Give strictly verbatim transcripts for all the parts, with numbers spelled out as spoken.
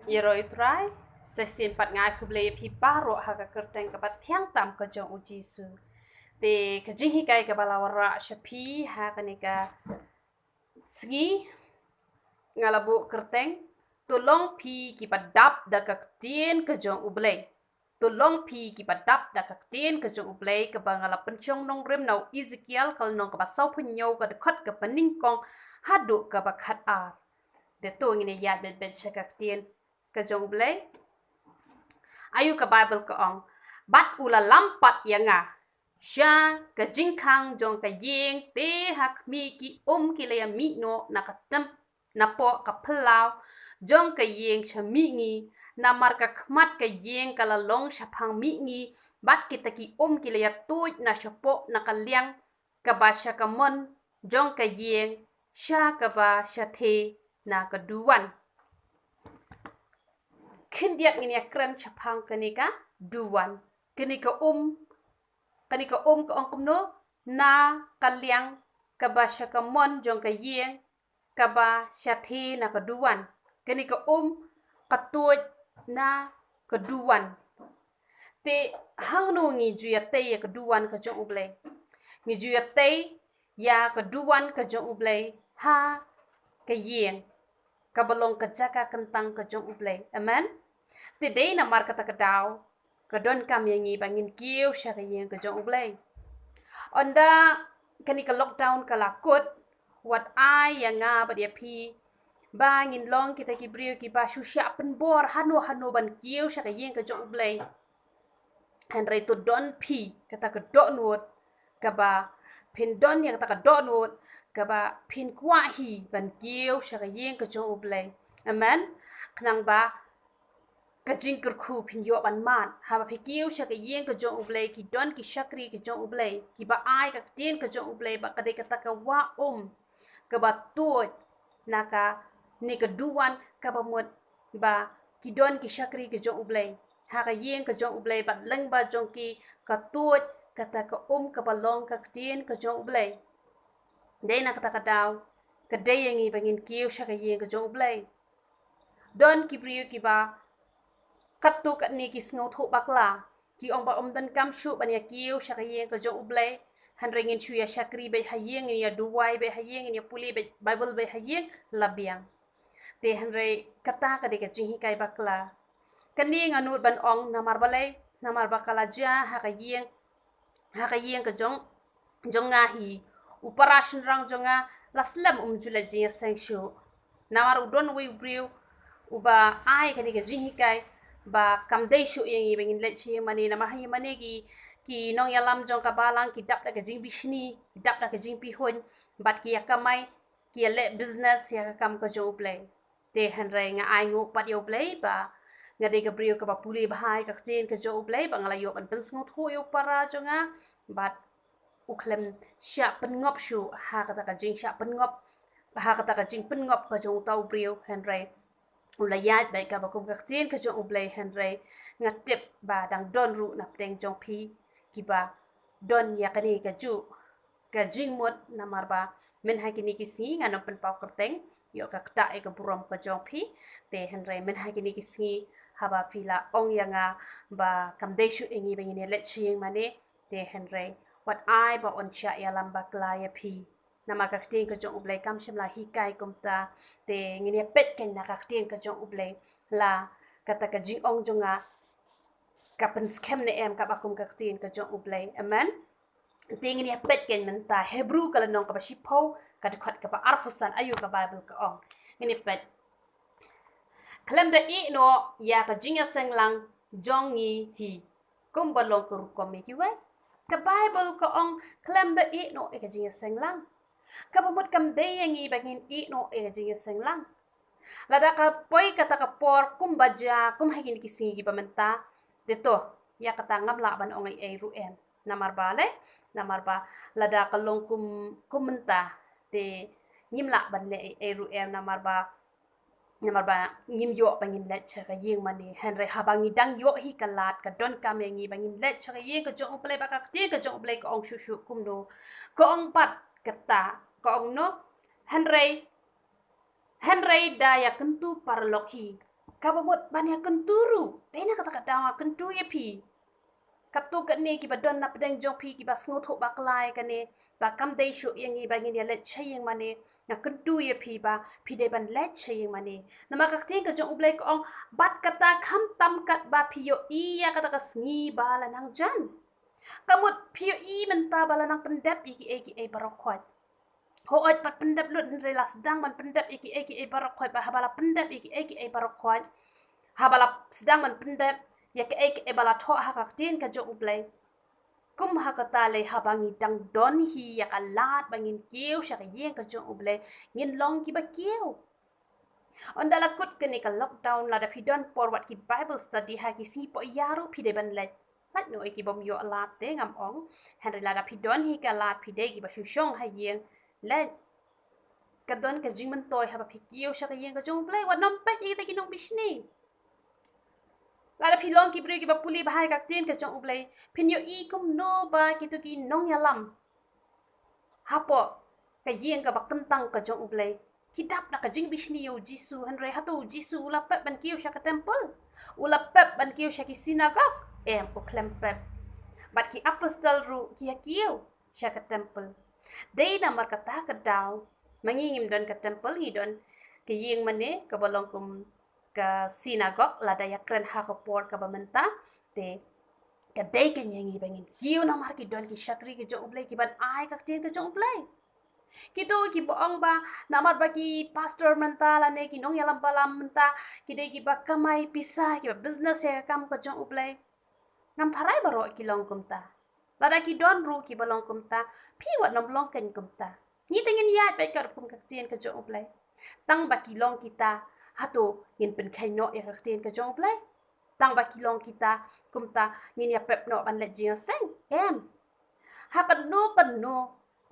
Ïaroh ïa u Trai, sa shisien pat nga ai khublei ïa phi baroh ha ka kyrteng kaba thiang tam ka jong u Jisu. Te ka jinghikai kaba la wanrah sha phi ha kane ka sngi, nga la buh kyrteng, to long phi kiba dap da ka ktien ka jong U Blei. To long phi kiba dap da ka ktien ka jong U Blei, kaba nga la pynshong nongrim na u Ezekiel ka lynnong kaba sawphew hynñiew, ka dkhot kaba nyngkong haduh kaba khatar. Te to ngin ïa ïaid beit beit sha ka ktien ka jong U Blei. Aïu ka Baibl ka ong: Bad u la lam pat ïa nga sha ka jingkhang jong ka ïing, te ha khmih ki um ki la ïa mih noh na ka tem, napoh ka phyllaw jong ka ïing sha mihngi, namar ka khmat ka ïing ka la long shaphang mihngi, bad kita ki um ki la ïa tuid na shapoh na ka liang kaba sha kamon jong ka ïing sha kaba shathie na ka duwan. Khyndiat ngin ïa kren shaphang kane ka duwan. Kane ka um, kane ka um ka ong kumno? Na ka liang kaba sha kamon jong ka ïing kaba shathie na ka duwan. Kane ka um ka tuid na ka duwan. Te hangno ngi ju ïa tei ïa ka duwan ka jong U Blei? Ngi ju ïa tei ïa ka duwan ka jong U Blei ha ka ïing, kaba long ka jaka kyntang ka jong U Blei. Amen. Te dei namar kata ka daw ka donkam ïa ngi ba ngin kiew sha ka ïing ka jong U Blei. Ynda kane ka lockdown ka la kut, wat ai ïa nga bad ïa phi ba ngin long kita ki briew kiba shu shah pynbor hano hano ban kiew sha ka ïing ka jong U Blei. Hynrei to don phi kata ka dohnud kaba phin don ïa kata ka dohnud kaba phin kwah hi ban kiew sha ka ïing ka jong U Blei. Amen. Khnang ba ka jingkyrkhu phin ïoh ban mad. Haba phi kiew sha ka ïing ka jong U Blei, ki don ki shakri ka jong U Blei kiba ai ka ktien ka jong U Blei, ba ka dei kata ka wah um kaba tuid na kane ka duwan, kaba mut ba ki don ki shakri ka jong U Blei ha ka ïing ka jong U Blei, bad lyngba jong ki ka tuid kata ka um kaba long ka ktien ka jong U Blei. Dei na kata ka daw ka dei ïa ngi ba ngin kiew sha ka ïing ka jong U Blei. Don ki briew kiba katto katne ki sngewthuh bakla, ki ong ba ym donkam shuh ban ïa kiew sha ka ïing ka jong U Blei, hynrei ngin shu ïa shakri beit ha ïing, ngin ïa duwai beit ha ïing, ngin ïa pule beit Baibl beit ha ïing, la biang. Te hynrei kata ka dei ka jinghikai bakla. Kane nga nud ban ong namar balei? Namar ba ka la jia ha ka ïing, ha ka ïing ka jong jong nga hi. U para shynrang jong nga la slem, um ju leit jingïaseng shuh. Namar u don uwei u briew uba ai kane ka jinghikai ba kam dei shuh ïa ngi ba ngin leit sha ïing mane, namar ha ïing mane ki, ki nongïalam jong ka balang ki dap da ka jingbishni, ki dap da ka jingpihuiñ, bad ki ïa kamai, ki ïa leh business ïa ka kam ka jong U Blei. Te hynrei nga ainguh pat ïa U Blei ba nga dei ka briew kaba pule bha ïa ka ktien ka jong U Blei, ba nga la ïoh ban pynsngewthuh ïa u para jong nga, bad u khlem shah pynngop shuh ha kata ka jingshah pynngop, ha kata ka jingpynngop ka jong uta u briew, hynrei u la ïaid beit kaba kum ka ktien ka jong U Blei. Hynrei nga tip ba dang don ruh na pdeng jong phi kiba don ïa kane kajuh ka jingmut, namar ba mynha kine ki sngi ngan ym pynpaw kyrteng, ïoh ka ktah ïa ka burom ka jong phi. Te hynrei mynha kine ki sngi haba phi la ong ïa nga ba kam dei shuh ïa ngi ba ngin ïa leit sha ïing mane, te hynrei wat ai ba un shah ïalam bakla ïa phi. Namar ka ktien ka jong U Blei kam shym la hikai kumta. Te ngin ïa peit kein na ka ktien ka jong U Blei, la kata ka jingong jong nga ka pynskhem ne em kaba kum ka ktien ka jong U Blei. Amen. Te ngin ïa peit kein mynta Hebru ka lynnong kaba shiphew, ka dkhot kaba arphew san, aïu ka Baibl ka ong. Ngin ïa peit. Khlem da ïeh noh ïa ka jingïaseng lang jong ngi hi, kumba long ka rukom ïa kiwei. Ka Baibl ka ong khlem da ïeh noh ïa ka jingïaseng lang. Kaba mut kam dei ïa ngi ba ngin ïeh noh ïa ka jingïaseng lang. Lada ka poi kata ka por kumba jia kum ha kine ki sngi kiba mynta, te to, ïa kata ngam lah ban ong ei ei ruh em. Namar balei? Namar ba lada ka long kum, kum mynta, te ngim lah ban leh ei ei ruh em, namar ba, namar ba ngim ïoh ba ngin leit sha ka ïing mane. Hynrei haba ngi dang ïoh hi ka lad, ka donkam ïa ngi ba ngin leit sha ka ïing ka jong U Blei, ba ka ktien ka jong U Blei ka ong shuh shuh kumno? Ka ong pat kata, ka ong no, hynrei, hynrei da ïa kyntu paralok hi, Kaba mut ban ïakyntu ruh, dei na kata ka daw nga kyntu ïa phi. Katto katne kiba don na pdeng jong phi kiba sngewthuh bakla ïa kane, ba kam dei shuh ïa ngi ba ngin ïaleit sha ïing mane, nga kyntu ïa phi ba phi dei ban leit sha ïing mane. Namar ka ktien ka jong U Blei ka ong, bad kata khamtam katba phi ïohi ïa kata ka sngi ba la nang jan. Ka mut phi ïohi mynta ba la nang pyndep ïa kiei kiei baroh khoit. Hooid, pat pyndep lut, hynrei la sdang ban pyndep ïa kiei kiei baroh khoit, ba haba la pyndep ïa kiei kiei baroh khoit, haba la sdang ban pyndep ïa kiei kiei ba la thoh ha ka ktien ka jong U Blei, kum ha kata lei haba ngi dang don hi ïa ka lad ba ngin kiew sha ka ïing ka jong U Blei, ngin long kiba kiew. Ynda la kut kane ka lockdown, lada phi don por wat ki Bible study ha ki sngi poh ïa ruh phi dei ban leit. Lait noh ïa ki bym ïoh lad te ngam ong. Hynrei lada phi don hi ka lad, phi dei kiba shu shong ha ïing, leit. Ka don ka jingmyntoi haba phi kiew sha ka ïing ka jong U Blei, wat nym peit ïa kita ki nongbishni. Lada phi long ki briew kiba pule bha ïa ka ktien ka jong U Blei, phin ïohi kumno ba kito ki nongïalam hapoh ka ïing kaba kyntang ka jong U Blei ki dap da ka jingbishni ïa U Jisu. Hynrei hato U Jisu u la pep ban kiew sha ka temple? U la pep ban kiew sha ki synagogue? Em, u khlem pep. Bad ki apostol ruh ki ïa kiew sha ka temple. Dei namar kata ka daw ma ngi ngim don ka temple, ngi don ka ïing mane kaba long kum ka synagogue lada ïakren ha ka por kaba mynta. Te ka dei kein ïa ngi ba ngin kiew namar ki don ki shakri ka jong U Blei kiban ai ka ktien ka jong U Blei. Kito kiba ong ba namar ba ki pastor mynta lane ki nongïalam balam mynta ki dei kiba kamai pisa, kiba business ïa ka kam ka jong U Blei. Ngam tharai baroh ki long kumta. Lada ki don ruh kiba long kumta, phi wat nym long kein kumta. Ngi te ngin ïaid beit katkum ka ktien ka jong U Blei. Tang ba ki long kita, hato ngin pynkheiñ noh ïa ka ktien ka jong U Blei? Tang ba ki long kita kumta ngin ïa pep noh ban leit jingïaseng? Em. Ha kano kano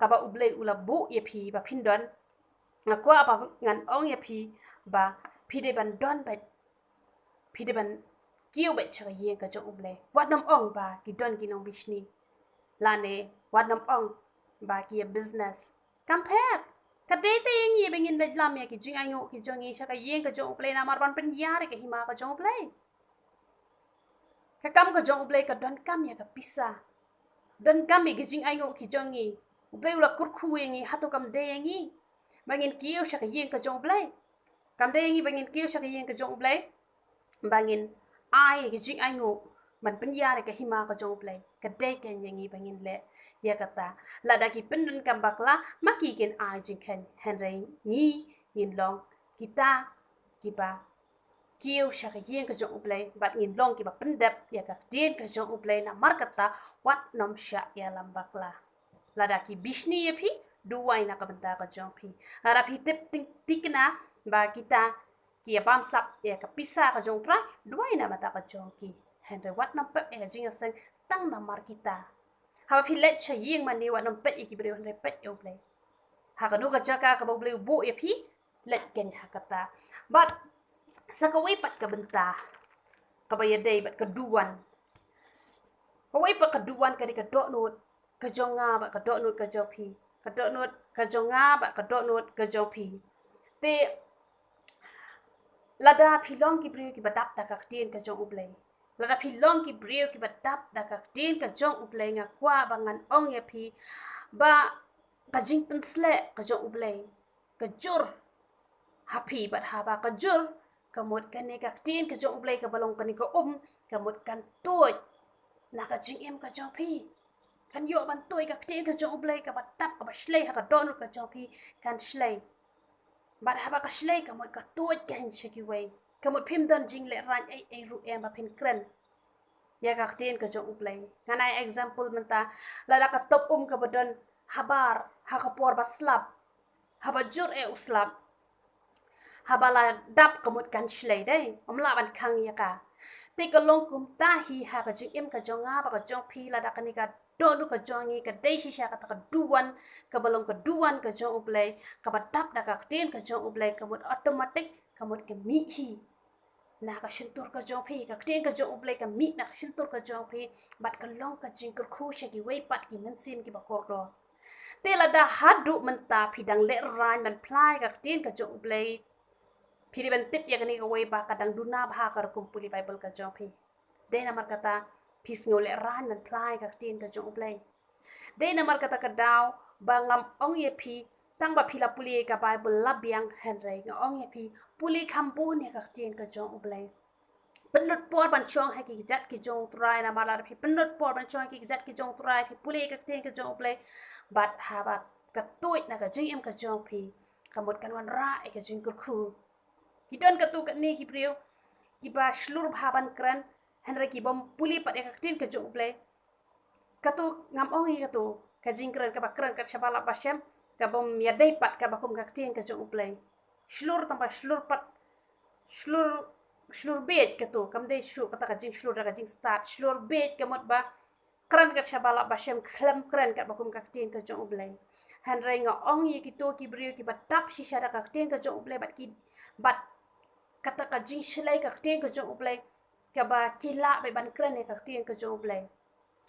kaba U Blei u la buh ïa phi ba phin don, nga kwah ba ngan ong ïa phi ba phi dei ban don beit, phi dei ban kiew beit sha ka ïing ka jong U Blei. Wat nym ong ba ki don ki nongbishni, lane wat nym ong ba ki ïa business. Kam pher. Ka dei te ïa ngi ba ngin leit lam ïa ki jingainguh ki jong ngi sha ka ïing ka jong U Blei namar ban pynïar ïa ka hima ka jong U Blei. Ka kam ka jong U Blei ka donkam ïa ka pisa, donkam ïa ki jingainguh ki jong ngi. U Blei u la kyrkhu ïa ngi, hato kam dei ïa ngi ba ngin kiew sha ka ïing ka jong U Blei? Kam dei ïa ngi ba ngin kiew sha ka ïing ka jong U Blei ba ngin ai ïa ki jingainguh ban pynïar ïa ka hima ka jong U Blei? Ka dei kein ïa ngi ba ngin leh ïa kata. Lada ki pyndonkam bakla, ma ki kin ai jingkheiñ, hynrei ngi ngin long kita kiba kiew sha ka ïing ka jong U Blei bad ngin long kiba pyndep ïa ka ktien ka jong U Blei. Namar kata wat nym shah ïalam bakla. Lada ki bishni ïa phi, duwai na ka bynta ka jong phi. Lada phi tip thikna ba kita ki ïa bamsap ïa ka pisa ka jong U Trai, duwai na ka bynta ka jong ki. Hynrei wat nym pep ïa ka jingïaseng tang namar kita. Haba phi leit sha ïing mane, wat nym peit ïa ki briew, hynrei peit ïa U Blei. Ha kano ka jaka kaba U Blei u buh ïa phi, leit kein ha kata. Bad sa kawei pat ka bynta kaba ïadei bad ka duwan. Kawei pat ka duwan ka dei ka dohnud ka jong nga bad ka dohnud ka jong phi. Ka dohnud ka jong nga bad ka dohnud ka jong phi. Te lada phi long ki briew kiba dap da ka ktien ka jong U Blei, lada phi long ki briew kiba dap da ka ktien ka jong U Blei, nga kwah ba ngan ong ïa phi ba ka jingpynsleh ka jong U Blei ka jur ha phi, bad haba ka jur, ka mut kane ka ktien ka jong U Blei kaba long kane ka um, ka mut kan tuid na ka jingim ka jong phi. Kan ïoh ban tuid ka ktien ka jong U Blei kaba dap, kaba shlei ha ka dohnud ka jong phi, kan shlei. Bad haba ka shlei, ka mut ka tuid kein sha kiwei. Ka mut phim don jinglehrain ei ei ruh em ba phin kren ïa ka ktien ka jong U Blei. Ngan ai example mynta, lada ka top um kaba don habar ha ka por ba slap, haba jur eh u slap, haba la dap ka mut kan shlei dei, ym lah ban khang ïa ka. Te ka long kumta hi ha ka jingim ka jong nga bad ka jong phi, lada kane ka dohnud ka jong ngi ka dei shisha kata ka duwan kaba long ka duwan ka jong U Blei, kaba dap da ka ktien ka jong U Blei, ka mut automatic ka mut ka mih hi na ka shyntur ka jong phi. Ka ktien ka jong U Blei ka mih na ka shyntur ka jong phi, bad ka long ka jingkyrkhu sha kiwei pat ki mynsiem kiba kordor. Te lada haduh mynta phi dang lehrain ban phla ïa ka ktien ka jong U Blei, Phi dei ban tip ïa kane kawei ba ka dang duna bha ka rukom pule Baibl ka jong phi. Dei namar kata phi sngew lehraiñ ban phla ïa ka ktien ka jong U Blei. Dei namar kata ka daw ba ngam ong ïa phi tang ba phi la pule ka Baibl la biang, hynrei nga ong ïa phi, pule kham bun ïa ka ktien ka jong U Blei. Pynlut por ban shong ha ki kjat ki jong U Trai, namar lada phi pynlut por ban shong ha ki kjat ki jong U Trai, phi pule ïa ka ktien ka jong U Blei, bad haba ka tuid na ka jingim ka jong phi, ka mut kan wanrah ïa ka jingkyrkhu. Ki don katto katne ki briew kiba shlur bha ban kren, hynrei ki bym pule pat ïa ka ktien ka jong U Blei. Katto ngam ong ïa katto ka jingkren kaba kren kat shaba lap ba shem, ka bym ïadei pat kat ba kum ka ktien ka jong U Blei. Shlur tang ba shlur pat, shlur, shlur bieit katto, kam dei shuh kata ka jingshlur da ka jingstad. Shlur bieit ka mut ba kren kat shaba lap ba shem, khlem kren kat ba kum ka ktien ka jong U Blei. Hynrei nga ong ïa kito ki briew kiba dap shisha da ka ktien ka jong U Blei bad ki, bad kata ka jingshlei ka ktien ka jong U Blei, kaba ki lah beit ban kren ïa ka ktien ka jong U Blei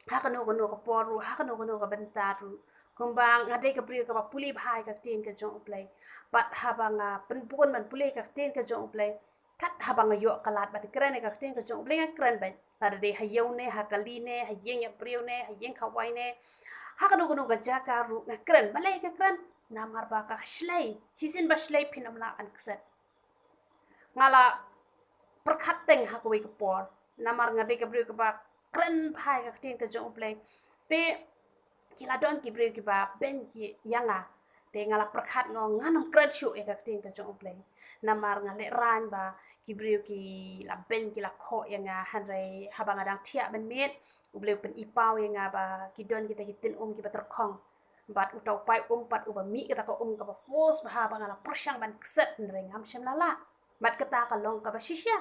ha kano kano ka por ruh, ha kano kano ka bynta ruh. Kumba nga dei ka briew kaba pule bha ïa ka ktien ka jong U Blei, bad haba nga pynbun ban pule ïa ka ktien ka jong U Blei, kat haba nga ïoh ka lad ban kren ïa ka ktien ka jong U Blei, nga kren beit. Lada dei ha ïew ne, ha kali ne, ha ïing ïa briew ne, ha ïing khawai ne, ha kano kano ka jaka ruh nga kren. Balei nga kren? Namar ba ka shlei, shisien ba shlei phin ym lah ban kset. Nga la pyrkhat teng ha kawei ka por, namar nga dei ka briew kaba kren bha ïa ka ktien ka jong U Blei. Te ki la don ki briew kiba beiñ ki ïa nga. Te nga la pyrkhat, nga ong ngan ym kren shuh ïa ka ktien ka jong U Blei, namar nga lehraiñ ba ki briew ki la beiñ, ki la khoh ïa nga. Hynrei haba nga dang thiah ban miet, U Blei u pyni paw ïa nga ba ki don kita ki tin um kiba tyrkhong, bad uta u paip um pat uba mih kata ka um kaba force bha, ba nga la pyrshang ban kset, hynrei ngam shym la lah. Bad kata ka long kaba shisha.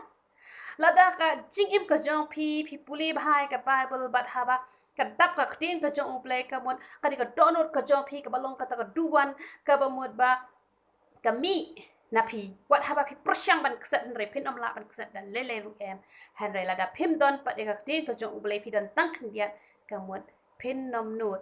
Lada ka jingim ka jong phi, phi pule bha ïa ka Baibl, bad haba ka dap ka ktien ka jong U Blei, ka mut ka dei ka dohnud ka jong phi kaba long kata ka duwan, kaba mut ba ka mih na phi. Wat haba phi pyrshang ban kset, hynrei phin ym lah ban kset da lei lei ruh em. Hynrei lada phim don pat ïa ka ktien ka jong U Blei, phi don tang khyndiat, ka mut phin ym nud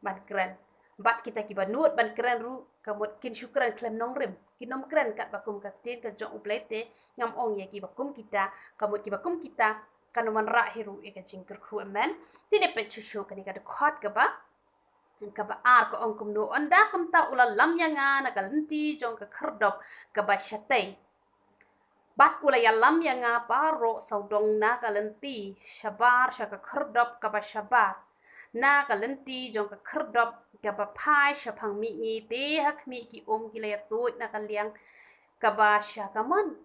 ban kren. Bad kita kiba nud ban kren ruh, ka mut kin shu kren khlem nongrim, kin ym kren kat ba kum ka ktien ka jong U Blei. Te ngam ong ïa kiba kum kita, ka mut kiba kum kita kan ym wanrah hi ruh ïa ka jingkyrkhu. Amen. Te ngin peit shuh shuh kane ka dkhot kaba, kaba ar, ka ong kumno: Ynda kumta u la lam ïa nga na ka lynti jong ka khyrdop kaba shatei, bad u la ïalam ïa nga baroh sawdong na ka lynti shabar sha ka khyrdop kaba shabar, na ka lynti jong ka khyrdop kaba phai shaphang mihngi. Te ha khmih ki um ki la ïatuid na ka liang kaba sha kamon.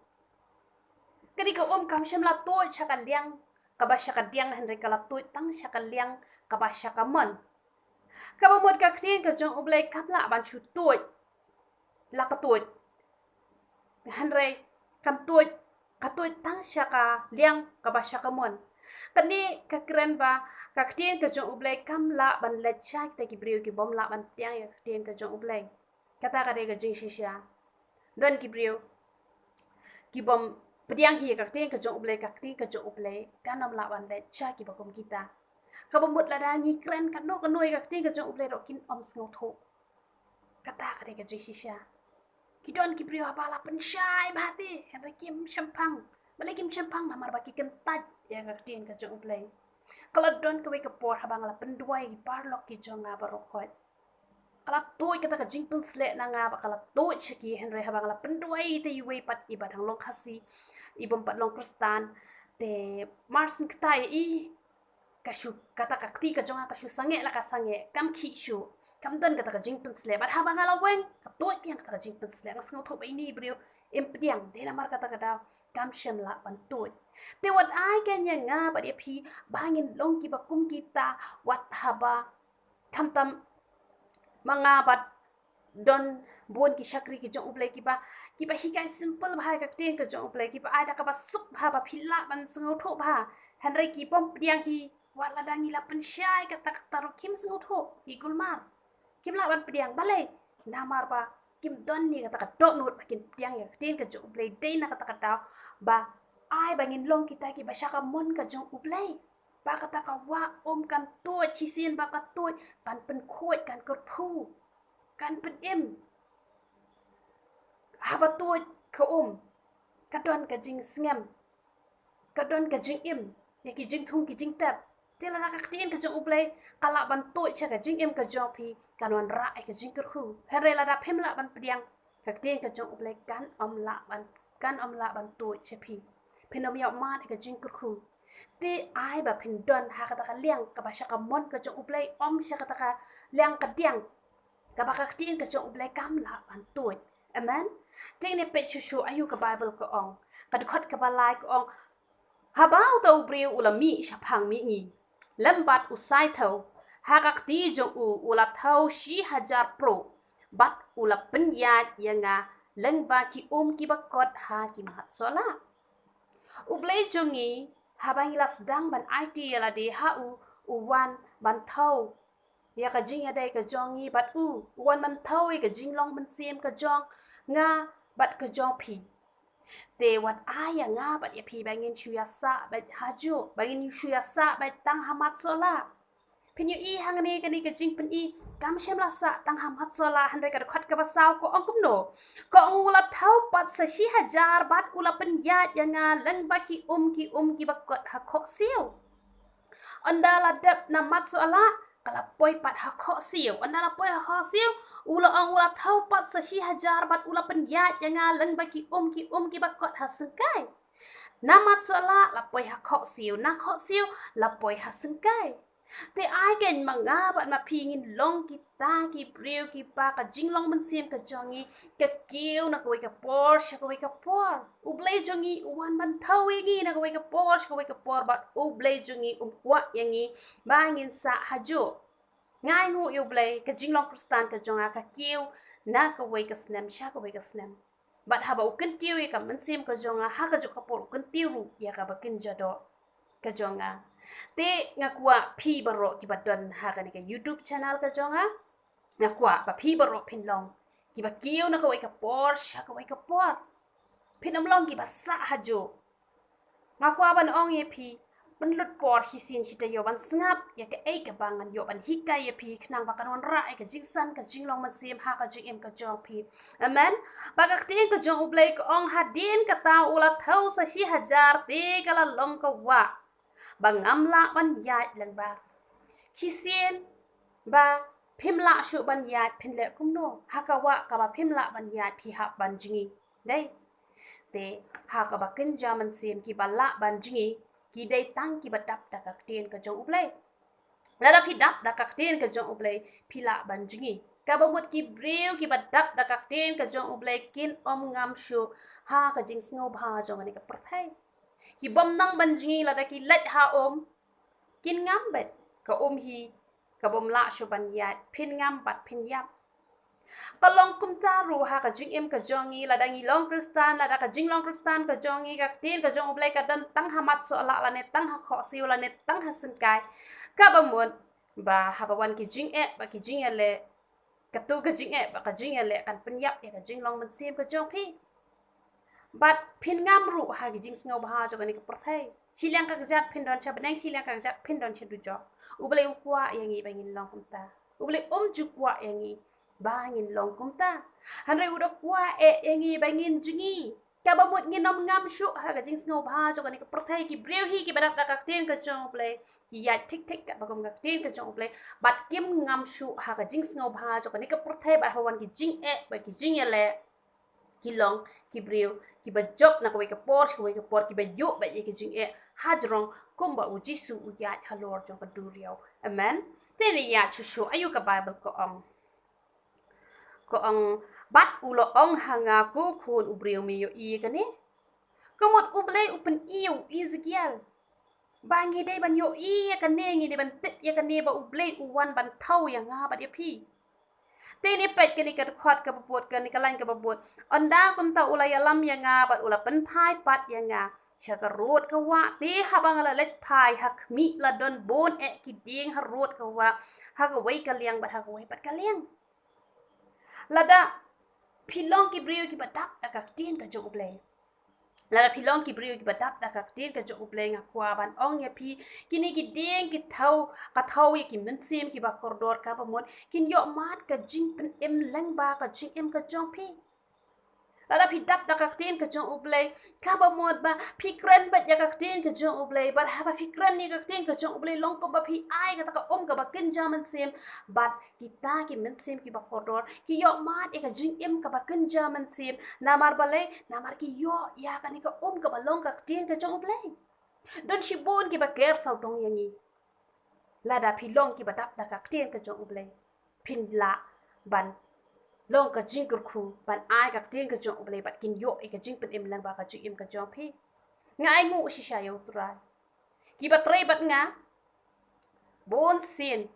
Kane ka um kam shym la tuid sha ka liang kaba sha kadiang, hynrei ka la tuid tang sha ka liang kaba sha kamon. Kaba mut ka ktien ka jong U Blei kam lah ban shu tuid la ka tuid, hynrei kan tuid, ka tuid tang sha ka liang kaba sha kamon. Kane ka kren ba ka ktien ka jong U Blei kam lah ban leit sha kita ki briew ki bym lah ban pdiang ïa ka ktien ka jong U Blei. Kata ka dei ka jingshisha. Don ki briew ki bym pdiang hi ïa ka ktien ka jong U Blei, ka ktien ka jong U Blei kan ym lah ban leit sha kiba kum kita. Kaba mut lada ngi kren kano kano ïa ka ktien ka jong U Blei ruh kin ym sngewthuh. Kata ka dei ka jingshisha. Ki don ki briew haba la pynshai bha te, hynrei kim shemphang. Balei kim shemphang? Namar ba ki kyntait ïa ka ktien ka jong U Blei. Ka la don kawei ka por haba nga la pynduwai ïa ki paralok ki jong nga baroh khoit. Ka la tuid kata ka jingpynsleh na nga, ba ka la tuid sha ki, hynrei haba nga la pynduwai ïa iwei pat iba dang long Khasi, i bym pat long Khristan, te mar syn kata ïa i, ka shu, kata ka kti ka jong nga ka shu sangeh la ka sangeh, kam khih shuh. Kam don kata ka jingpynsleh. Bad haba nga la weng, ka tuid biang kata ka jingpynsleh. Nga sngewthuh ba ine i briew im pdiang, dei namar kata ka daw kam shym lah ban tuid. Te wat ai keiñ ïa nga bad ïa phi ba ngin long kiba kum kita, wat haba khamtam ma nga bad don bun ki shakri ki jong U Blei kiba, kiba hikai simple bha ïa ka ktien ka jong U Blei, kiba ai da kaba suk bha ba phi lah ban sngewthuh bha. Hynrei ki bym pdiang hi, wat lada ngi la pynshai kata kata ruh kim sngewthuh, ki kulmar. Kim lah ban pdiang. Balei? Namar ba kim don ïa kata ka dohnud ba kin pdiang ïa ka ktien ka jong U Blei. Dei na kata ka daw ba ai ba ngin long kita kiba sha kamon ka jong U Blei. Ba kata ka wah um kan tuid, shisien ba ka tuid kan pynkhuid, kan kyrphu, kan pynim. Haba tuid ka um ka don ka jingsngem, ka don ka jingim ïa ki jingthung ki jingtep. Te lada ka ktien ka jong U Blei ka lah ban tuid sha ka jingim ka jong phi, kan wanrah ïa ka jingkyrkhu. Hynrei lada phim lah ban pdiang, ka ktien ka jong U Blei kan ym lah ban, kan ym lah ban tuid sha phi. Phin ym ïoh mad ïa ka jingkyrkhu. Te ai ba phin don ha kata ka liang kaba sha ka mon ka jong U Blei, ym sha kata ka liang ka diang kaba ka ktien ka jong U Blei kam lah ban tuid. Amen. Te ngin peit shuh shuh aïu ka Baibl ka ong. Ka dkhot kaba lai ka ong, haba uta u briew u la mih shaphang mihngi lem bad u saithew, ha ka kti jong u u la thew shi hajar pruh bad u la pynïaid ïa nga lyngba ki um kiba kot ha ki mat sohlah. U Blei jong ngi, haba ngi la sdang ban aiti ïa lade ha u, u wan ban thew ïa ka jingïadei ka jong ngi bad u, u wan ban thew ïa ka jinglong mynsiem ka jong nga bad ka jong phi. Te wat ai ïa nga bad ïa phi ba ngin shu ïasah beit hajuh, ba ngin shu ïasah beit tang ha mat sohlah. Phin ïohi hangne kane ka jingpyni kam shym la sah tang ha mat sohlah, hynrei ka dkhot kaba saw ka ong kumno? Ka ong u la thew pat sa shi hajar bad u la pynïaid ïa nga lyngba ki um ki um kiba kot ha khohsiew. Ynda la dep na mat sohlah ka la poi pat ha khohsiew. Ynda la poi ha khohsiew, u la ong u la thew pat sa shi hajar bad u la pynïaid ïa nga lyngba ki um ki um kiba kot ha syngkai. Na mat sohlah la poi ha khohsiew, na khohsiew la poi ha syngkai. Te ai kein ma nga bad ma phi ngin long kita ki briew kiba ka jinglong mynsiem ka jong ngi ka kiew na kawei ka por sha kawei ka por. U Blei jong ngi u wan ban thew ïa ngi na kawei ka por sha kawei ka por bad U Blei jong ngi um kwah ïa ngi ba ngin sah hajuh. Nga ainguh ïa U Blei, ka jinglong Khristan ka jong nga ka kiew na kawei ka snem sha kawei ka snem. Bad haba u kyntiew ïa ka mynsiem ka jong nga ha kajuh ka por u kyntiew ruh ïa kaba kynja doh ka jong nga. Te nga kwah phi baroh kiba don ha kane ka YouTube channel ka jong nga, nga kwah ba phi baroh phin long kiba kiew na kawei ka por sha kawei ka por. Phin ym long kiba sah hajuh. Nga kwah ban ong ïa phi, pynlut por shisien shi taïew ban sngap ïa kaei kaba ngan ïoh ban hikai ïa phi khnang ba kan wanrah ïa ka jingsan ka jinglong mynsiem ha ka jingim ka jong phi. Amen. Ba ka ktien ka jong U Blei ka ong hadien kata u la thew sa shi hajar te ka la long ka wah ba ngam lah ban ïaid lyngba. Shisien ba phim lah shuh ban ïaid phin leh kumno ha ka wah kaba phim lah ban ïaid? Phi hap ban jngi. Dei. Te ha kaba kynja mynsiem kiba lah ban jngi ki dei tang kiba dap da ka ktien ka jong U Blei. Lada phi dap da ka ktien ka jong U Blei phi lah ban jngi. Kaba mut ki briew kiba dap da ka ktien ka jong U Blei kin ym ngam shuh ha ka jingsngewbha jong kane ka pyrthei. Ki bym nang ban jngi lada ki leit ha um, kin ngam beit. Ka um hi ka bym lah shuh ban ïaid, phin ngam bad phin ïap. Ka long kumta ruh ha ka jingim ka jong ngi, lada ngi long Khristan, lada ka jinglong Khristan ka jong ngi, ka ktien ka jong U Blei ka don tang ha mat sohlah lane tang ha khohsiew lane tang ha syngkai. Kaba mut ba haba wan ki jingeh bad ki jingïaleh, katu ka jingeh bad ka jingïaleh kan pynïap ïa ka jinglong mynsiem ka jong phi. Bad phin ngam ruh ha ki jingsngewbha jong kane ka pyrthei. Shiliang ka kjat phin don sha bneng, shiliang ka kjat phin don sha dujok. U Blei u kwah ïa ngi ba ngin long kumta. U Blei um ju kwah ïa ngi ba ngin long kumta. Hynrei u da kwah eh ïa ngi ba ngin jngi. Kaba mut ngin ym ngam shuh ha ka jingsngewbha jong kane ka pyrthei. Ki briew hi kiba dap da ka ktien ka jong U Blei ki ïaid thik thik katba kum ka ktien ka jong U Blei. Bad kim ngam shuh ha ka jingsngewbha jong kane ka pyrthei bad haba wan ki jingeh bad ki jingïaleh, ki long ki briew kiba jop na kawei ka por sha kawei ka por, kiba ïoh beit ïa ki jingeh hajrong kumba U Jisu u ïaid halor jong ka duriaw. Amen. Te ngin ïa shu shu aïu ka Baibl ka ong. Ka ong, bad u la ong ha nga, ko khun u briew, me ïohi ïa kane? Ka mut U Blei u pyni ïa u Ezekiel ba ngi dei ban ïohi ïa kane, ngi dei ban tip ïa kane ba U Blei u wan ban thew ïa nga bad ïa phi. Te ngin peit kane ka dkhot kaba bud, kane ka lain kaba bud. Ynda kumta u la ïalam ïa nga bad u la pynphai pat ïa nga sha ka rud ka wah. Te haba nga la leit phai, ha khmih la don bun eh ki dieng ha rud ka wah, ha kawei ka liang bad ha kawei pat ka liang. Lada phi long ki briew kiba dap da ka ktien ka jong U Blei. Lada phi long ki briew kiba dap da ka ktien ka jong U Blei, nga kwah ban ong ïa phi, kine ki dieng ki thew, ka thew ïa ki mynsiem kiba kordor, kaba mut kin ïoh mad ka jingpynim lyngba ka jingim ka jong phi. Lada phi dap da ka ktien ka jong U Blei, kaba mut ba phi kren beit ïa ka ktien ka jong U Blei, bad haba phi kren ïa ka ktien ka jong U Blei, long kumba phi ai kata ka um kaba kynja mynsiem, bad kita ki mynsiem kiba kordor ki ïoh mad ïa ka jingim kaba kynja mynsiem. Namar balei? Namar ki ïoh ïa kane ka um kaba long ka ktien ka jong U Blei. Don shibun kiba ker sawdong ïa ngi. Lada phi long kiba dap da ka ktien ka jong U Blei, phin lah ban long ka jingkyrkhu, ban ai ka ktien ka jong U Blei, bad kin ïoh ïa ka jingpynim lyngba ka jingim ka jong phi. Nga ai nguh shisha ïa U Trai. Kiba trei bad nga, bun sien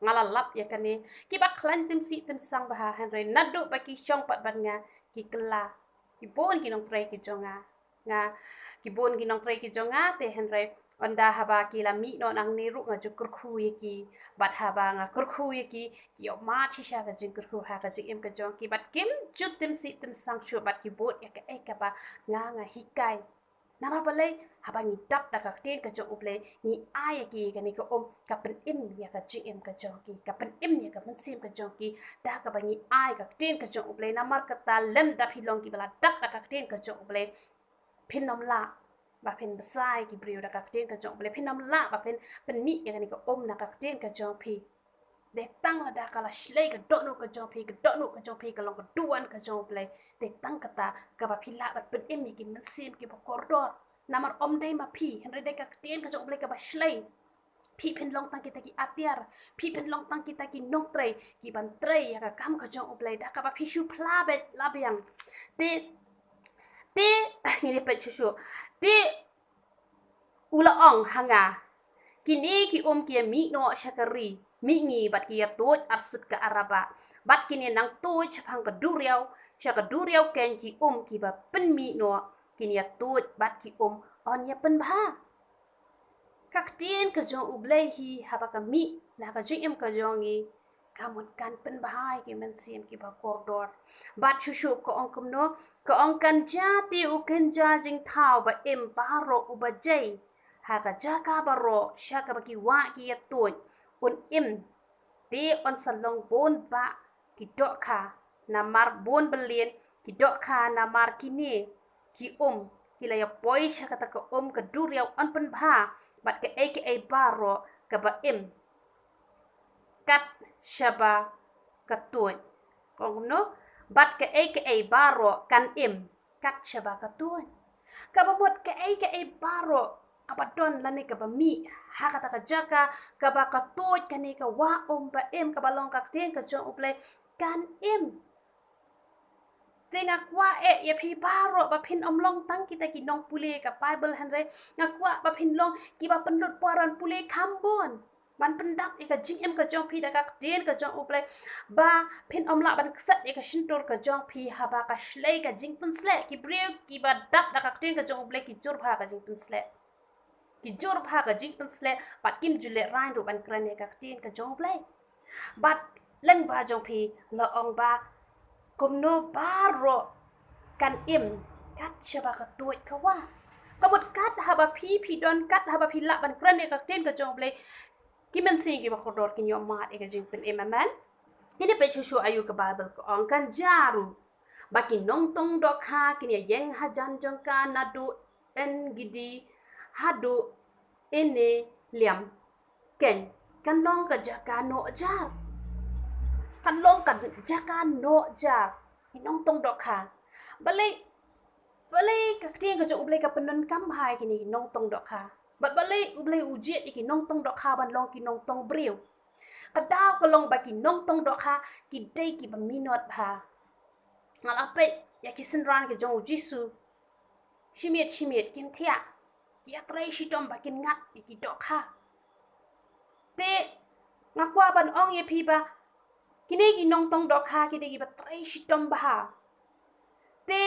nga la lap ïa kane. Kiba khlaiñ tymsi tymsang bha, hynrei naduh ba ki shong pat bad nga, ki kylla. Ki bun ki nongtrei ki jong nga. Nga, ki bun ki nongtrei ki jong nga, te hynrei ynda haba ki la mih noh nangne ruh nga ju kyrkhu ïa ki. Bad haba nga kyrkhu ïa ki, ki ïoh mad shisha ka jingkyrkhu ha ka jingim ka jong ki. Bad kim ju tymsi tymsang shuh, bad ki bud ïa kaei kaba nga, nga hikai. Namar balei? Haba ngi dap da ka ktien ka jong U Blei, ngi ai ïa ki kane ka um, ka pynim ïa ka jingim ka jong ki, ka pynim ïa ka mynsiem ka jong ki, da kaba ngi ai ka ktien ka jong U Blei. Namar kata, lymda phi long kiba la dap da ka ktien ka jong U Blei, phin ym lah ba phin bsa ïa ki briew da ka ktien ka jong U Blei, phin ym lah ba phin pynmih ïa kane ka um na ka ktien ka jong phi. Dei tang lada ka la shlei ka dohnud ka jong phi, ka dohnud ka jong phi ka long ka duwan ka jong U Blei. Dei tang kata kaba phi lah ban pynim ïa ki mynsiem kiba kordor. Namar ym dei ma phi, hynrei dei ka ktien ka jong U Blei kaba shlei. Phi phin long tang kita ki atiar, phi phin long tang kita ki nongtrei kiban trei ïa ka kam ka jong U Blei, da kaba phi shu phla beit la biang. Te, te, ngin ïa peit shuh shuh. Te u la ong ha nga, kine ki um ki ïa mih noh sha ka ri mihngi bad ki ïa tuid arsut ka Araba, bad kin ïa nang tuid shaphang ka duriaw, sha ka duriaw keiñ. Ki um kiba pynmih noh kin ïa tuid bad ki um yn ïa pynbha. Ka ktien ka jong U Blei hi haba ka mih na ka jingim ka jong ngi, ka mut kan pynbha ïa ki mynsiem kiba kordor. Bad shuh shuh ka ong kumno? Ka ong, kan jia te u kynja jingthaw ba im baroh uba jai ha ka jaka baroh sha kaba ki wah ki ïa tuid, un im. Te yn sa long bun bah ki dohkha, namar bun bylliñ ki dohkha, namar kine ki um ki la ïa poi sha kata ka um ka duriaw yn pynbha, bad kaei kaei baroh kaba im kat shaba ka tuid. Ka ong kumno? Bad kaei kaei baroh kan im kat shaba ka tuid. Kaba mut kaei kaei baroh kaba don lane kaba mih ha kata ka jaka kaba ka tuid, kane ka wah um ba im kaba long ka ktien ka jong U Blei, kan im. Te nga kwah eh ïa phi baroh ba phin ym long tang kita ki nongpule ka Baibl, hynrei nga kwah ba phin long kiba pynlut por ban pule kham bun, ban pyndap ïa ka jingim ka jong phi da ka ktien ka jong U Blei, ba phin ym lah ban kset ïa ka shyntur ka jong phi haba ka shlei ka jingpynsleh. Ki briew kiba dap da ka ktien ka jong U Blei ki jur bha ka jingpynsleh, ki jur bha ka jingpynsleh, bad kim ju lehraiñ ruh ban kren ïa ka ktien ka jong U Blei. Bad lyngba jong phi la ong ba kumno? Baroh kan im kat shaba ka tuid ka wah. Ka mut kat haba phi, phi don, kat haba phi lah ban kren ïa ka ktien ka jong U Blei, ki mynsiem kiba kordor kin ïoh mad ïa ka jingpynim. Amen. Ngin ïa peit shuh shuh aïu ka Baibl ka ong. Kan jia ruh ba ki nongtong dohkha kin ïa ïeng hajan jong ka naduh En-gedi haduh Ene-liam. Keiñ kan long ka jaka noh jar. Kan long ka jaka noh jar. Ki nongtong dohkha. Balei, balei ka ktien ka jong U Blei ka pyndonkam bha ïa kine ki nongtong dohkha? Bad balei U Blei u jied ïa ki nongtong dohkha ban long ki nongtong briew? Ka daw ka long ba ki nongtong dohkha ki dei kiba minot bha. Nga la peit ïa ki synran ki jong U Jisu. Shi miet shi miet kim thiah. Ki ïatrei shitom ba kin ngat ïa ki dohkha. Te nga kwah ban ong ïa phi ba kine ki nongtong dohkha ki dei kiba trei shitom bha. Te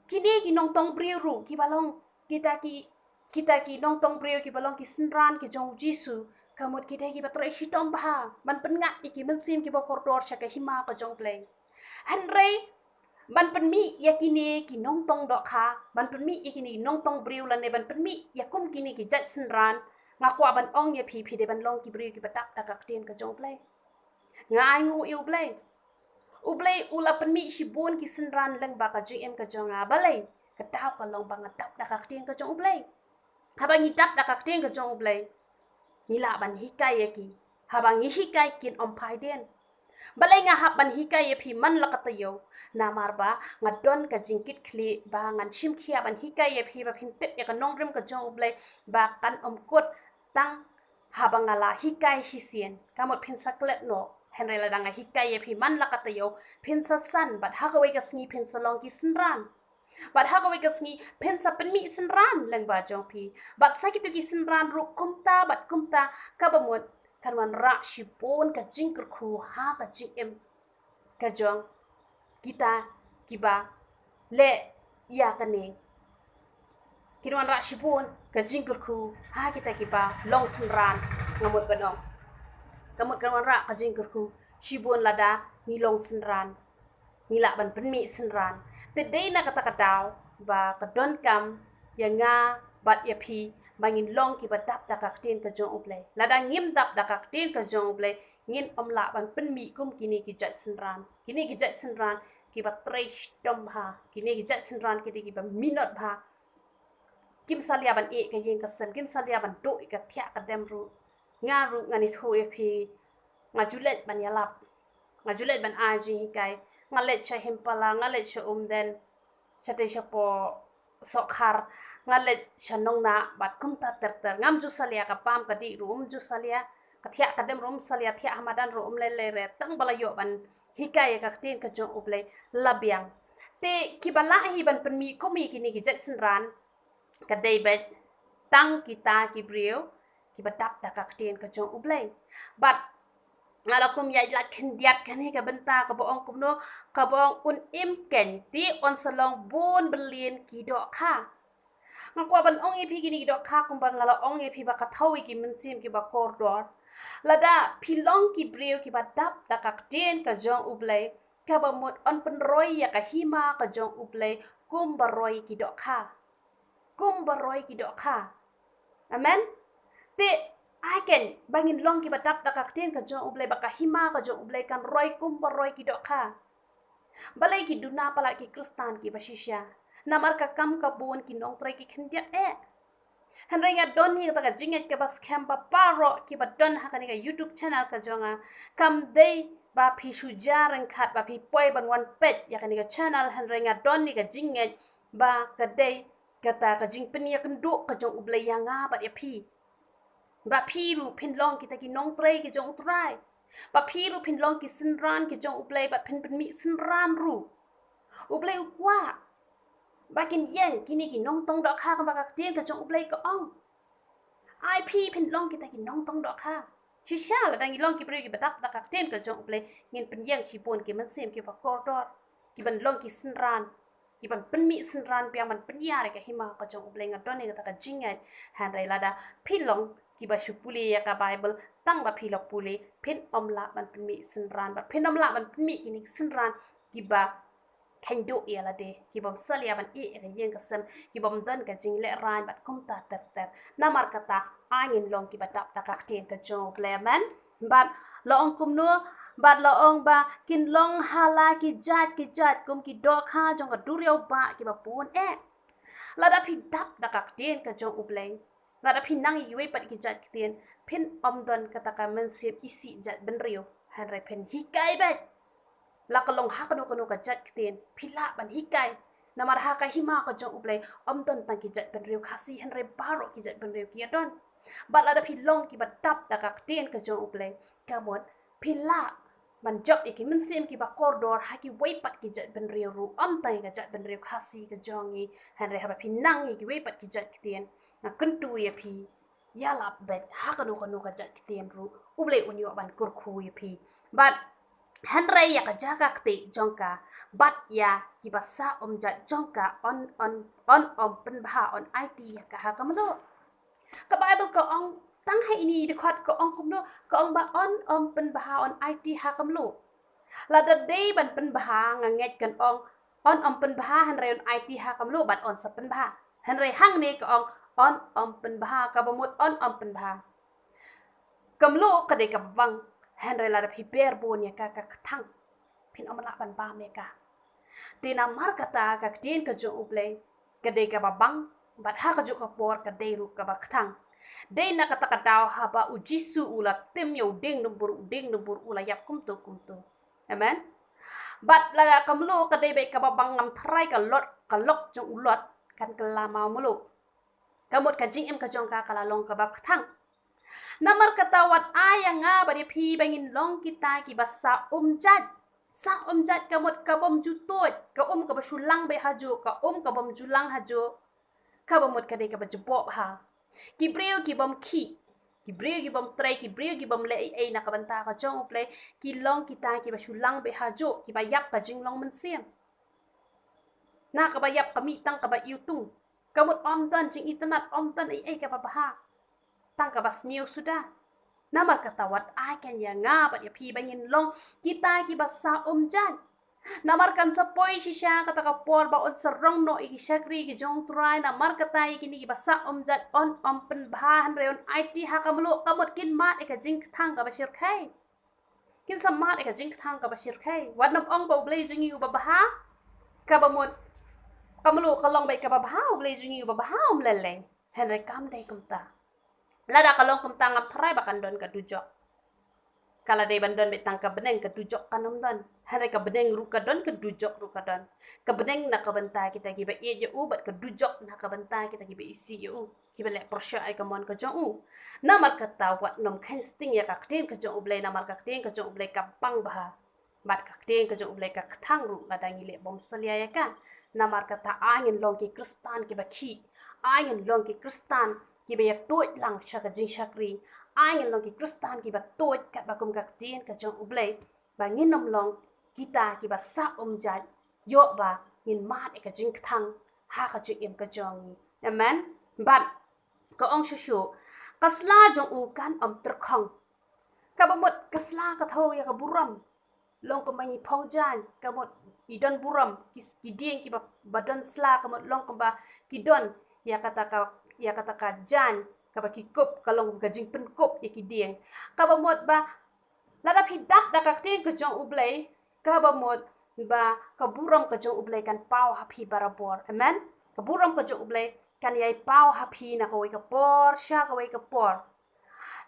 kine ki nongtong briew ruh kiba long kita ki, kita ki nongtong briew kiba long ki synran ki jong U Jisu, ka mut ki dei kiba trei shitom bha ban pynngat ïa ki mynsiem kiba kordor sha ka hima ka jong U Blei. Hynrei ban pynmih ïa kine ki nongtong dohkha, ban pynmih ïa kine ki nongtong briew lane ban pynmih ïa kum kine ki jait synran, nga kwah ban ong ïa phi, phi dei ban long ki briew kiba dap da ka ktien ka jong U Blei. Nga ai nguh ïa U Blei. U Blei u la pynmih shibun ki synran lyngba ka jingim ka jong nga. Balei? Ka daw ka long ba nga dap da ka ktien ka jong U Blei. Haba ngi dap da ka ktien ka jong U Blei, ngi lah ban hikai ïa ki. Haba ngi hikai, kin ym phai dien. Balei nga hap ban hikai ïa phi man la ka taïew? Namar ba nga don ka jingkitkhlieh ba ngan shim khia ban hikai ïa phi ba phin tip ïa ka nongrim ka jong U Blei ba kan ym kut tang haba nga la hikai shisien. Ka mut phin sa klet noh. Hynrei lada nga hikai ïa phi man la ka taïew, phin sa san, bad ha kawei ka sngi phin sa long ki synran. Bad ha kawei ka sngi phin sa pynmih synran lyngba jong phi. Bad sa kito ki synran ruh kumta bad kumta, kaba mut kan wanrah shibun ka jingkyrkhu ha ka jingim ka jong kita kiba leh ïa kane. Kin wanrah shibun ka jingkyrkhu ha kita kiba long synran, nga mut ban ong. Ka mut kan wanrah ka jingkyrkhu shibun lada ngi long synran. Ngi lah ban pynmih synran. Te dei na kata ka daw ba ka donkam ïa nga bad ïa phi ba ngin long kiba dap da ka ktien ka jong U Blei. Lada ngim dap da ka ktien ka jong U Blei, ngin ym lah ban pynmih kum kine ki jait synran. Kine ki jait synran kiba trei shitom bha. Kine ki jait synran kine kiba minot bha. Kim salia ban ïeh ka ïing ka sem, kim salia ban duh ïa ka thiah ka dem ruh. Nga ruh ngan ïathuh ïa phi, nga ju leit ban ïalap. Nga ju leit ban ai jinghikai. Nga leit sha Himpala, nga leit sha Umden, sha tei sha po Sohkhar, nga leit sha Nongnah bad kumta ter ter. Ngam ju salia, ka pam ka dih ruh um ju salia, ka thiah ka dem ruh um salia, thiah ha madan ruh um lei lei re, tang ba la ïoh ban hikai ïa ka ktien ka jong U Blei la biang. Te kiba lah hi ban pynmih kum ïa kine ki jait synran, ka dei beit tang kita ki briew kiba dap da ka ktien ka jong U Blei. Bad nga la kum ïa lad khyndiat kane ka bynta kaba ong kumno, kaba ong un im keiñ te un sa long bun byllian ki dohkha. Nga kwah ban ong ïa phi kine ki dohkha kumba nga la ong ïa phi ba ka thaw ïa ki mynsiem kiba kordor. Lada phi long ki briew kiba dap da ka ktien ka jong U Blei, kaba mut yn pynroi ïa ka hima ka jong U Blei kumba roi ki dohkha. Kumba roi ki dohkha. Amen. Te ai keiñ ba ngin long kiba dap da ka ktien ka jong U Blei, ba ka hima ka jong U Blei kan roi kumba roi ki dohkha. Balei ki duna palat ki Khristan kiba shisha? Namar ka kam ka bun ki nongtrei ki khyndiat eh. Hynrei nga don hi kata ka jingngeit kaba skhem ba baroh kiba don ha kane ka YouTube channel ka jong nga, kam dei ba phi shu ja ryngkat ba phi poi ban wan peit ïa kane ka channel, hynrei nga don hi ka jingngeit ba ka dei kata ka jingpynïakynduh ka jong U Blei ïa nga bad ïa phi. Ba phi ruh phin long kita ki nongtrei ki jong U Trai. Ba phi ruh phin long ki synran ki jong U Blei bad phin pynmih synran ruh. U Blei u kwah ba kin ïeng kine ki nongtong dohkha kumba ka ktien ka jong U Blei ka ong. Ai phi phin long kita ki nongtong dohkha. Shisha lada ngi long ki briew kiba dap da ka ktien ka jong U Blei, ngin pynïeng shibun ki mynsiem kiba kordor, kiban long ki synran, kiban pynmih synran biang ban pynïar ïa ka hima ka jong U Blei. Nga don ïa kata ka jingngeit. Hynrei lada phi long kiba shu pule ïa ka Baibl tang ba phi la pule, phin ym lah ban pynmih synran bad phin ym lah ban pynmih kine ki synran kiba kheiñ duh ïa lade, ki bym salia ban ïeh ïa ka ïing ka sem, ki bym don ka jinglehrain bad kumta ter ter. Namar kata, ai ngin long kiba dap da ka ktien ka jong U Blei, amen. Bad la ong kumno, bad la ong ba kin long ha la ki jait ki jait kum ki dohkha jong ka duriaw bah kiba bun eh. Lada phi dap da ka ktien ka jong U Blei, lada phi nang ïa kiwei pat ki jait ktien, phin ym don kata ka mynsiem isih jait bynriew. Hynrei phin hikai beit la ka long ha kano kano ka jait ktien, phi lah ban hikai. Namar ha ka hima ka jong U Blei ym don tang ki jait bynriew Khasi, hynrei baroh ki jait bynriew ki ïa don. Bad lada phi long kiba dap da ka ktien ka jong U Blei, ka mut phi lah ban jop ïa ki mynsiem kiba kordor ha kiwei pat ki jait bynriew ruh, ym tang ïa ka jait bynriew Khasi ka jong ngi. Hynrei haba phi nang ïa kiwei pat ki jait ktien, nga kyntu ïa phi, ïalap beit ha kano kano ka jait ktien ruh, U Blei un ïoh ban kyrkhu ïa phi. Bad hynrei ïa ka jaka kti jong ka bad ïa kiba sah umjait jong ka, yn, yn, yn ym pynbha, yn aiti ïa ka ha ka mluh. Ka Baibl ka ong tang ha ine i dkhot, ka ong kumno, ka ong ba yn ym pynbha, yn aiti ha ka mluh. Lada dei ban pynbha, nga ngeit kan ong yn ym pynbha, hynrei yn aiti ha ka mluh bad yn sa pynbha. Hynrei hangne ka ong yn ym pynbha, kaba mut yn ym pynbha. Ka mluh ka dei kaba bang, hynrei lada phi ber bun ïa ka, ka kthang. kin ym lah ban bam ïa ka. Te namar kata ka ktien ka jong U Blei ka dei kaba bang, bad ha kajuh ka por ka dei ruh kaba kthang. Dei na kata ka daw haba U Jisu u la tim ïa u dieng dumbur, u dieng dumbur u la ïap kumto kumto. Amen. Bad lada ka mluh ka dei beit kaba bang, ngam tharai ka lot, ka lok jong u Lot kan kylla mawmluh. Ka mut ka jingim ka jong ka ka la long kaba kthang. Namar kata wat ai ïa nga bad ïa phi ba ngin long kita kiba sah umjait. Sah umjait ka mut ka bym ju tuid, ka um kaba shu lang beit hajuh, ka um ka bym ju lang hajuh. Kaba mut ka dei kaba jubok ha. Ki briew ki bym khih, ki briew ki bym trei, ki briew ki bym leh ei ei na ka bynta ka jong U Blei, ki long kita kiba shu lang beit hajuh, kiba ïap ka jinglong mynsiem. Na kaba ïap ka mih tang kaba iwtung. Ka mut ym don jingitynnad, ym don ei ei kaba bha. Tang kaba sniew suda. Namar kata wat ai kan ïa nga bad ïa phi ba ngin long kita kiba sah umjait. Namar kan sa poi shisha kata ka por ba un sarong noh ïa ki shakri ki jong U Trai, namar kata ïa kine kiba sah umjait un ym pynbha hynrei un aiti ha ka mluh, ka mut kin mad ïa ka jingkthang kaba shyrkhei. Kin sa mad ïa ka jingkthang kaba shyrkhei. Wat nym ong ba U Blei jong ngi uba bha, kaba mut ka mluh ka long beit kaba bha, U Blei jong ngi uba bha, um lei lei. Hynrei kam dei kumta. Lada ka long kumta ngam tharai ba kan don ka dujok. Ka la dei ban don beit tang ka bneng, ka dujok kan ym don. Hynrei ka bneng ruh ka don, ka dujok ruh ka don. Ka bneng na ka bynta kita kiba ïeit ïa u, bad ka dujok na ka bynta kita kiba isih ïa u, kiba leh pyrshah ïa ka mon ka jong u. Namar kata wat nym kheiñ sting ïa ka ktien ka jong U Blei, namar ka ktien ka jong U Blei ka bang bha. Bad ka ktien ka jong U Blei ka kthang ruh lada ngi leh bymsalia ïa ka. Namar kata ai ngin long ki Khristan kiba khih. Ai ngin long ki Khristan kiba ïa tuid lang sha ka jingshakri. Ai ngin long ki Khristan kiba tuid katba kum ka ktien ka jong U Blei. Ba ngin ym long kita kiba sah umjait, ïoh ba ngin mad ïa ka jingkthang ha ka jingim ka jong ngi. Amen. Bad ka ong shuh shuh, ka sla jong u kan ym tyrkhong. Kaba mut ka sla ka thew ïa ka burom. Long kumba ngi phong jaiñ, ka mut i don burom, ki, ki dieng kiba, ba don sla, ka mut long kumba ki don ïa kata ka, ïa kata ka jaiñ, kaba ki kup, ka long ka jingpynkup ïa ki dieng. Kaba mut ba lada phi dap da ka ktien ka jong U Blei, kaba mut ba ka burom ka jong U Blei kan paw ha phi barabor. Amen. Ka burom ka jong U Blei kan ïai paw ha phi na kawei ka por sha kawei ka por.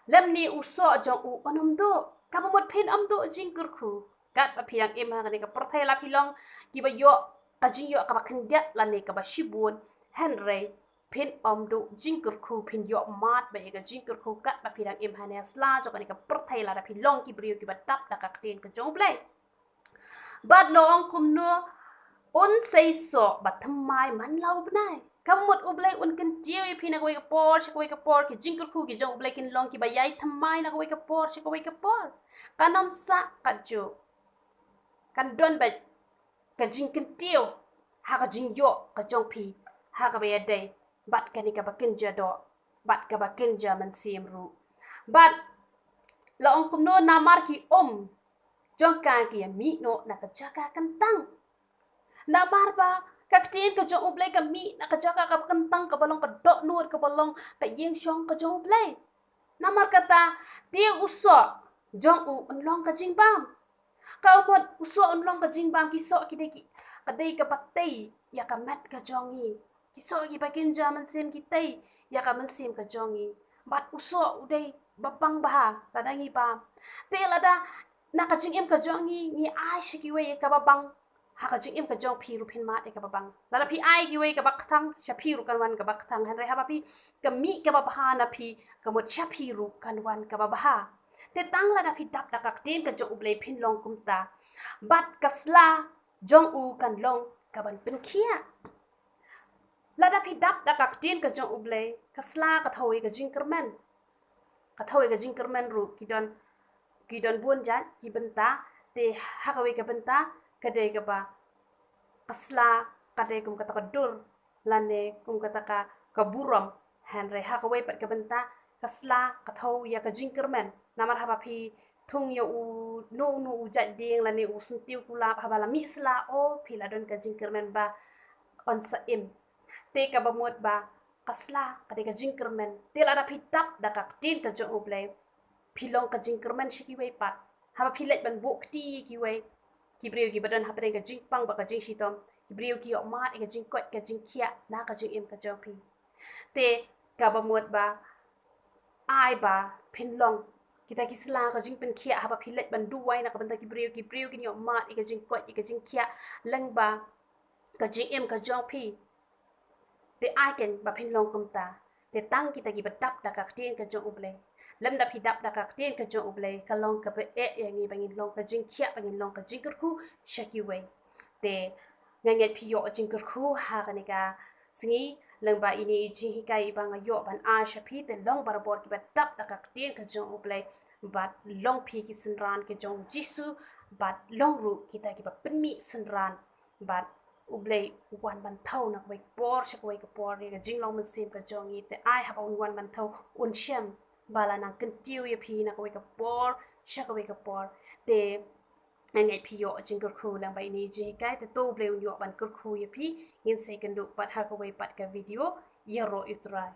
Lymne u soh jong u un ym duh, kaba mut phin ym duh jingkyrkhu. Katba phi dang im ha kane ka pyrthei, la phi long kiba ïoh ka jingïoh kaba khyndiat lane kaba shibun, hynrei phin ym duh jingkyrkhu, phin ïoh mad bha ïa ka jingkyrkhu katba phi dang im ha kane ka sla jong kane ka pyrthei lada phi long ki briew kiba dap da ka ktien ka jong U Blei. Bad la ong kumno, un sei soh ba thymmai man la u bnai. Ka mut U Blei un kyntiew ïa phi na kawei ka por sha kawei ka por, ki jingkyrkhu ki jong U Blei kin long kiba ïai thymmai na kawei ka por sha kawei ka por. Kan ym sah kajuh. Kan don beit ka jingkyntiew ha ka jingïoh ka jong phi ha kaba ïadei bad kane kaba kynja doh bad kaba kynja mynsiem ruh. Bad la ong kumno, namar ki um jong ka ki ïa mih noh na ka jaka kyntang. Namar ba ka ktien ka jong U Blei ka mih na ka jaka kaba kyntang, kaba long ka dohnud, kaba long ka ïing shong ka jong U Blei. Namar kata te u soh jong u un long ka jingbam. Ka mut u soh un long ka jingbam, ki soh ki dei ki, ka dei kaba tei ïa ka met ka jong ngi. Ki soh kiba kynja mynsiem ki tei ïa ka mynsiem ka jong ngi. Bad u soh u dei ba bang bha lada ngi bam. Te lada na ka jingim ka jong ngi ngi ai sha kiwei ïa kaba bang, ha ka jingim ka jong phi ruh phin mad ïa kaba bang. Lada phi ai kiwei kaba kthang, sha phi ruh kan wan kaba kthang. Hynrei haba phi ka mih kaba bha na phi, ka mut sha phi ruh kan wan kaba bha. Te tang lada phi dap da ka ktien ka jong U Blei phin long kumta. Bad ka sla jong u kan long kaban pynkhiah. Lada phi dap da ka ktien ka jong U Blei, ka sla ka thew ïa ka jingkyrmen. Ka thew ïa ka jingkyrmen ruh ki don, ki don bun jait ki bynta, te ha kawei ka bynta ka dei kaba ka sla ka dei kum kata ka dur lane kum kata ka, ka burom. Hynrei ha kawei pat ka bynta ka sla ka thew ïa ka jingkyrmen. Namar haba phi thung ïa u no no u jait dieng lane u syntiew kulap, haba la mih sla, o phi la don ka jingkyrmen ba un sa im. Te kaba mut ba ka sla ka dei ka jingkyrmen. Te lada phi dap da ka ktien ka jong U Blei, phi long ka jingkyrmen sha kiwei pat. Haba phi leit ban buh kti ïa kiwei, ki briew kiba don hapdeng ka jingpang bad ka jingshitom, ki briew ki ïoh mad ïa ka jingkoit ka jingkhiah na ka jingim ka jong phi. Te kaba mut ba ai ba phin long kita ki sla ka jingpynkhiah haba phi leit ban duwai na ka bynta ki briew, ki briew kin ïoh mad ïa ka jingkoit ïa ka jingkhiah lyngba ka jingim ka jong phi. Te ai keiñ ba phin long kumta. Te tang kita kiba dap da ka ktien ka jong U Blei. Lymda phi dap da ka ktien ka jong U Blei, ka long kaba eh ïa ngi ba ngin long ka jingkhiah, ba ngin long ka jingkyrkhu sha kiwei. Te nga ngeit phi ïoh jingkyrkhu ha kane ka sngi lyngba ine i jinghikai iba nga ïoh ban ai sha phi. Te long barabor kiba dap da ka ktien ka jong U Blei, bad long phi ki synran ka jong U Jisu, bad long ruh kita kiba pynmih synran. Bad U Blei u wan ban thew na kawei ka por sha kawei ka por ïa ka jinglong mynsiem ka jong ngi. Te ai haba un wan ban thew, un shem ba la nang kyntiew ïa phi na kawei ka por sha kawei ka por. Te nga ngeit phi ïoh jingkyrkhu lyngba ine i jinghikai. Te to U Blei un ïoh ban kyrkhu ïa phi. Ngin sa ïakynduh pat ha kawei pat ka video. Ïaroh ïa U Trai.